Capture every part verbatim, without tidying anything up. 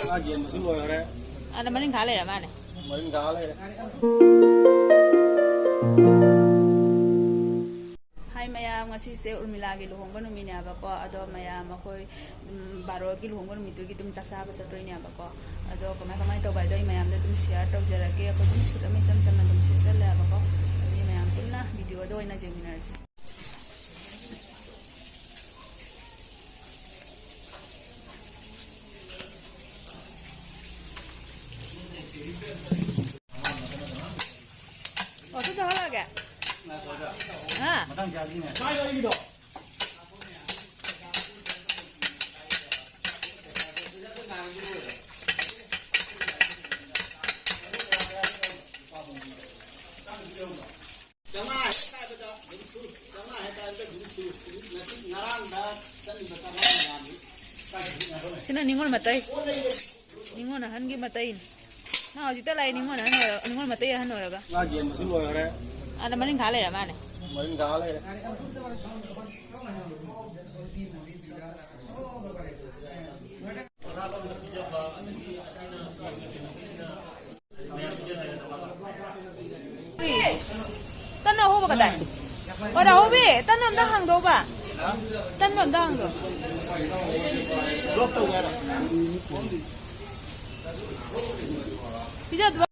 ꯉꯥ ꯌꯦꯟꯕꯁꯨ ꯂꯣꯏꯈꯔꯦ꯫ ꯑꯗ ꯃꯅꯤꯡ ꯈꯥ ꯂꯩꯔ ꯃꯥꯅꯦ꯫ ꯃꯅꯤꯡ ꯈꯥ ꯂꯩꯔꯦ꯫ ꯍꯥꯏ ꯃꯌꯥꯝ, ꯉꯁꯤꯁꯦ ꯎꯔꯃꯤꯂꯥꯒꯤ ꯂꯨꯍꯣꯡꯕ ꯅꯨꯃꯤꯠꯅꯦꯕꯀꯣ꯫ ꯑꯗꯣ ꯃꯌꯥꯝ ꯑꯩꯈꯣꯏ, ꯎꯝ, ꯕꯥꯔꯣꯒꯤ ꯂꯨꯍꯣꯡꯕ ꯅꯨꯃꯤꯠꯇꯨꯒꯤ ꯑꯗꯨꯝ ꯆꯥꯛ ꯆꯥꯕ ꯆꯠꯇꯣꯏꯅꯦꯕꯀꯣ꯫ ꯑꯗꯣ ꯀꯃꯥꯏ ꯀꯃꯥꯏꯅ ꯇꯧꯕ ꯍꯥꯏꯗꯣ ꯑꯩ ꯃꯌꯥꯝꯗ ꯑꯗꯨꯝ ꯁꯤꯌꯥꯔ ꯇꯧꯖꯔꯛꯀꯦ꯫ ꯑꯩꯈꯣꯏ ꯑꯗꯨꯝ ꯁꯨꯠ ꯑꯃ ꯏꯆꯝ ꯆꯝꯅ ꯑꯗꯨꯝ ꯁꯦꯠꯆꯜꯂꯦꯕꯀꯣ꯫ ꯑꯗꯨꯗꯤ ꯃꯌꯥꯝ ꯄꯨꯟꯅ ꯚꯤꯗꯤꯑꯣꯗ ꯑꯣꯏꯅ ꯌꯦꯡꯃꯤꯟꯅꯔꯁꯦ꯫ ꯑꯣ, ꯁꯤ ꯊꯣꯛꯍꯜꯂꯛꯑꯒꯦ꯫ ꯍꯥ? ꯃꯊꯪ ꯆꯥꯁꯤꯅꯦ꯫ ꯆꯥꯝꯃꯉꯥ ꯍꯦꯛ ꯀꯥꯏꯕꯗ ꯍꯨꯝꯐꯨ, ꯆꯥꯝꯃꯉꯥ ꯍꯦꯛ ꯀꯥꯏꯕꯗ ꯍꯨꯝꯐꯨ, ꯉꯁꯤ ꯉꯔꯥꯡꯗ ꯆꯠꯂꯤꯕ ꯆꯥꯝꯃꯉꯥ ꯃꯌꯥꯝꯁꯤ ꯀꯥꯏꯗꯒꯤ ꯉꯥꯏꯔꯣꯅꯦ? ꯁꯤꯅ ꯅꯤꯉꯣꯜ ꯃꯇꯩ꯫ ꯄꯣꯠ ꯂꯩꯕ ꯅꯤꯉꯣꯜ ꯑꯍꯟꯒꯤ ꯃꯇꯩꯅꯤ꯫ ꯃꯥ ꯍꯧꯖꯤꯛꯇ ꯂꯥꯛꯑꯦ, ꯅꯤꯉꯣꯜ ꯑꯍꯟ ꯑꯣꯏꯔ-, ꯅꯤꯉꯣꯜ ꯃꯇꯩ ꯑꯍꯟ ꯑꯣꯏꯔꯒ꯫ ꯉꯥ ꯌꯦꯟꯕꯁꯨ ꯂꯣꯏꯈꯔꯦ꯫ ꯑꯗ ꯃꯅꯤꯡ ꯈꯥ ꯂꯩꯔꯦ ꯃꯥꯅꯦ꯫ ꯃꯅꯤꯡ ꯈꯥ ꯂꯩꯔꯦ꯫ ꯇꯟ ꯑꯍꯧꯕ ꯀꯗꯥꯏ? ꯑꯣ, ꯔꯥꯍꯧꯕꯤ, ꯇꯟ ꯑꯝꯇ ꯍꯥꯡꯗꯣꯛꯎꯕ꯫ ꯇꯟ ꯑꯝꯇ ꯍꯥꯡꯗꯣꯛ꯫ ꯄꯤꯖꯗꯕ꯫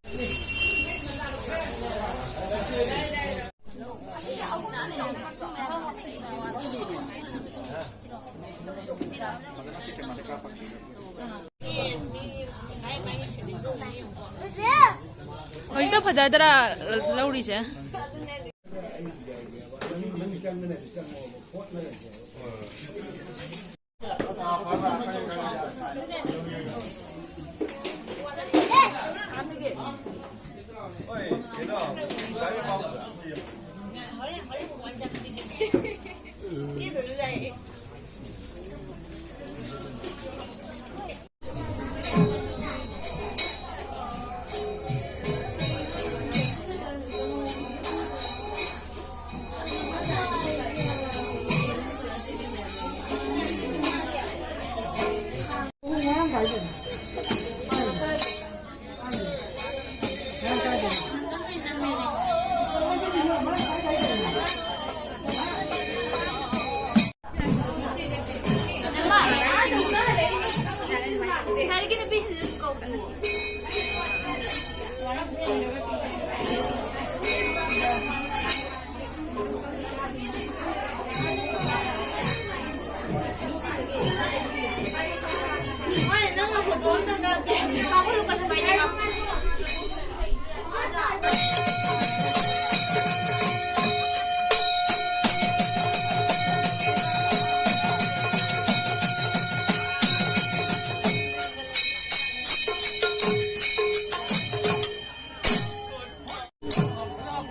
ꯍꯧꯖꯤꯛꯇ ꯐꯖꯗ꯭ꯔꯥ ꯂꯧꯔꯤꯁꯦ?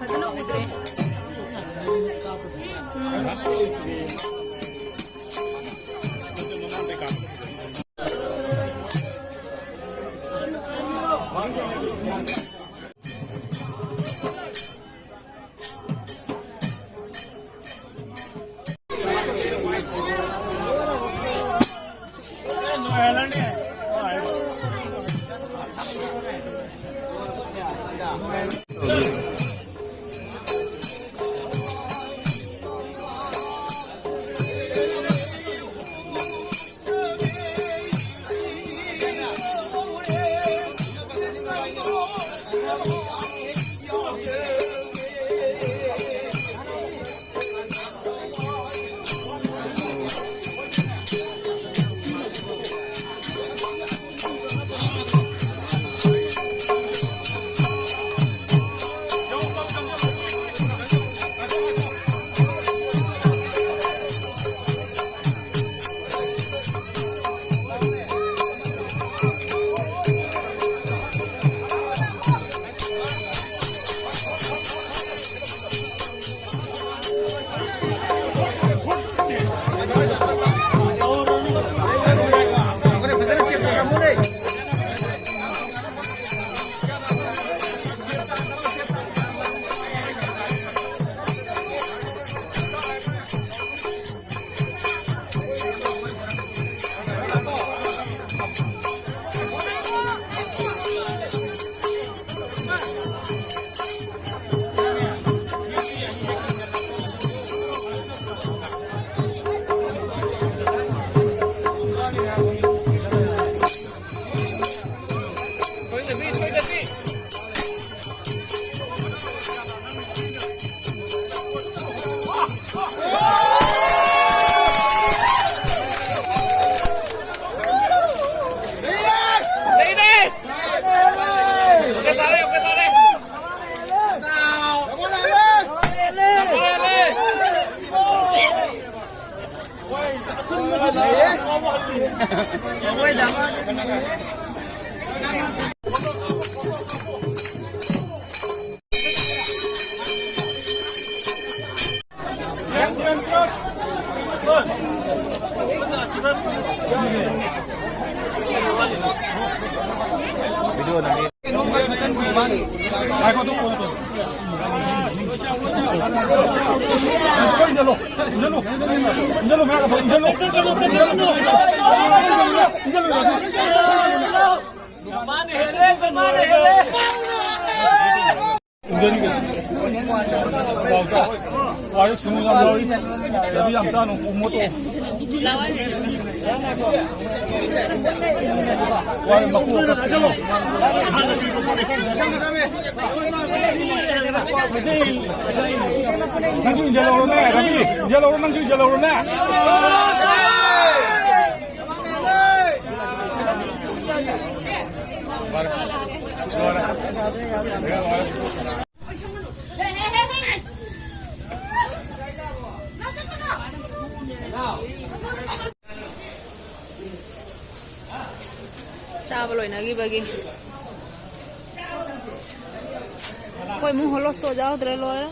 ꯐꯖꯅ ꯎꯗ꯭ꯔꯦ꯫ ꯋꯥꯔꯤ ꯁꯨꯅꯨ ꯌꯥꯝ ꯌꯥꯎꯔꯤ꯫ ꯌꯥꯝ ꯆꯥꯅꯨ, ꯎ ꯃꯣꯠꯇꯣ꯫ ꯋꯥꯔꯤ ꯃꯀꯨ ꯑꯃ ꯀꯛꯁꯤꯜꯂꯣ꯫ ꯅꯪꯁꯨ ꯏꯟꯖꯜꯍꯧꯔꯣꯅꯦ, ꯔꯕꯤ꯫ ꯏꯟꯖꯜꯍꯧꯔꯣ, ꯅꯪꯁꯨ ꯏꯟꯖꯜꯍꯧꯔꯣꯅꯦ꯫ ꯆꯥꯕ ꯂꯣꯏꯅꯈꯤꯕꯒꯤ ꯑꯩꯈꯣꯏ ꯏꯃꯨꯡ ꯍꯣꯂꯣꯁꯇꯣ ꯌꯥꯎꯗ꯭ꯔꯦ, ꯂꯣꯏꯔꯦ꯫